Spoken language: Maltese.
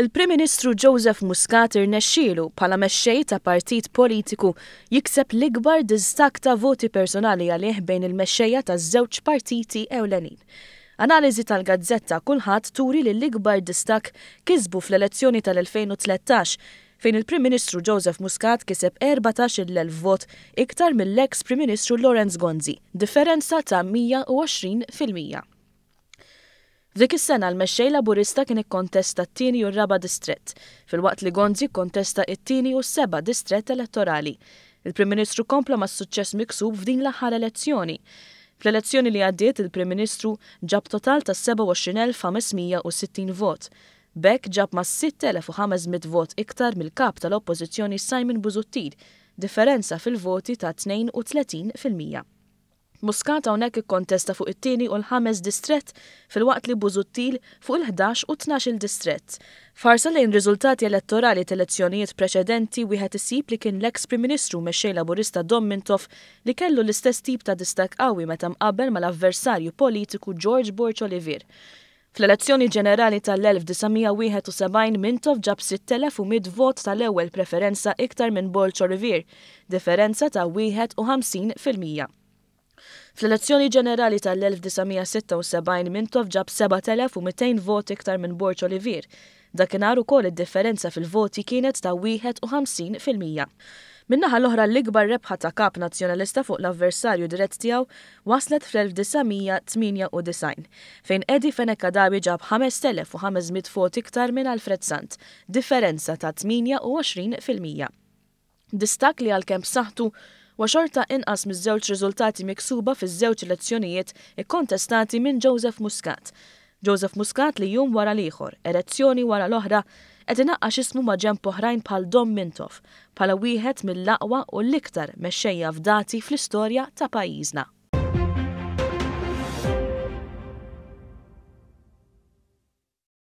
Il-Prim Ministru Joseph Muscat irnexxielu, bħala mexxej ta' partit politiku, jikseb l-ikbar distakk ta' voti personali għalih bejn il-mexxejja taż-żewġ partiti ewlenin. Analiżi tal-gazzetta Kullħadd turi li l-ikbar distakk kisbu fl-elezzjoni tal-2013 fejn il-Prim Ministru Joseph Muscat kiseb 14,000 vot iktar mill-eks Prim Ministru Lawrence Gonzi, differenza ta' 120%. F'dik is-sena l-mexxej Laburista kien ikkontesta t-tieni u r-raba' distrett, filwaqt li Gonzi kkontesta t-tieni u s-seba' distrett elettorali. Il-Prim Ministru kompla mas-suċċess miksub f'din l-aħħar elezzjoni. Fl-elezzjoni li għaddiet il-Prim Ministru ġab total ta' 27,560 vot. B'hekk ġab mas-6,500 vot iktar mill-Kap tal-Oppożizzjoni Simon Busuttil, differenza fil-voti ta' 32%. Muscat hawnhekk ikkontesta fuq it-tieni u l-ħames distrett filwaqt li Busuttil fuq il-ħdax u t-tnax-il distrett. F'ħarsa lejn riżultati elettorali t'elezzjonijiet preċedenti wieħed isib li kien l-eks Prim Ministru u Mexxej Laburista Dom Mintoff li kellu l-istess tip ta' distakk qawwi meta mqabbel mal-avversarju politiku George Borg Olivier. Fl-elezzjoni ġenerali tal-1971 Mintoff ġab 6,100 vot tal-ewwel preferenza iktar minn Borg Olivier, differenza ta' 51%. Fl-elezzjoni ġenerali tal-1976 Mintoff ġab 7,200 vot iktar minn Borg Olivier. Dakinhar ukoll id-differenza fil-voti kienet ta' 51%. Min-naħa l-oħra l-ikbar rebħa ta' Kap Nazzjonalista fuq l-avversarju dirett tiegħu waslet fl-1998, fejn Eddie Fenech Adami ġab 5,500 vot iktar minn Alfred Sant, differenza ta' 28%. Distakk li għalkemm b'saħħtu, huwa xorta inqas miż-żewġ riżultati miksuba fiż-żewġ elezzjonijiet ikkontestati minn Joseph Muscat. Joseph Muscat li jum wara l-ieħor, elezzjoni wara l-oħra, qed inaqqax ismu ma' ġenb oħrajn bħal Dom Mintoff, bħala wieħed mill-aqwa u l-iktar mexxejja fdati fl-istorja ta' pajjiżna.